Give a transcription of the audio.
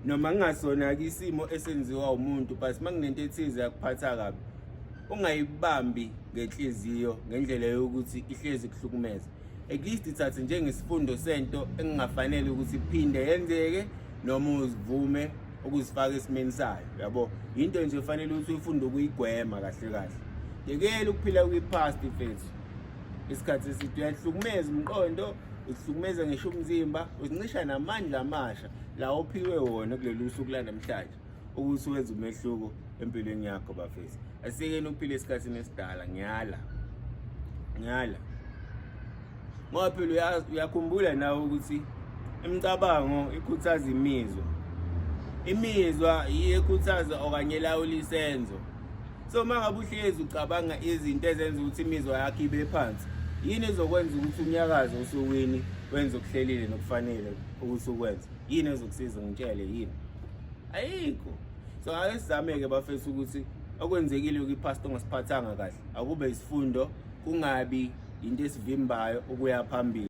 Noma kungasona-ke isimo esenziwa umuntu, but uma kunento ethize yakuphatha kabi, ungayibambi ngenhliziyo ngendlela yokuthi ihlezi kuhlukumeza. At least ithathe njengesifundo sento engingafanele ukuthi iphinde yenzeke, noma uzivume ukuzifaka esimeni sayo, yabo. Into nje efanele ukuthi uyifunde ukuyigwema kahle kahle. Yekela ukuphila kwi-past, mfethu. Isikhathi eside uyahlukumeza umqondo, uhlukumeza ngisho umzimba, uzincisha namandla amasha la ophiwe wona kulolu suku lanamhlanje ukuthi wenze umehluko empilweni yakho, bafethu. Asikeni ukuphila esikhathini esidala. Ngiyala, ngiyala, ngoba phela uyakhumbula nawe ukuthi imicabango ikhuthaza imizwa, imizwa yiyo ekhuthaza okanye elawula isenzo. So uma ngabe uhlezi ucabanga izinto ezenza ukuthi imizwa yakho ibe phansi, yini ezokwenza ukuthi unyakaze osukwini, wenze okuhlelile nokufanele ukuthi ukwenze? Yini ezokusiza? Ngitshele, yini? Ayikho. So ake sizame-ke, bafethu, ukuthi okwenzekile kwi-past ongasiphathanga kahle akube isifundo, kungabi into esivimbayo ukuya phambili.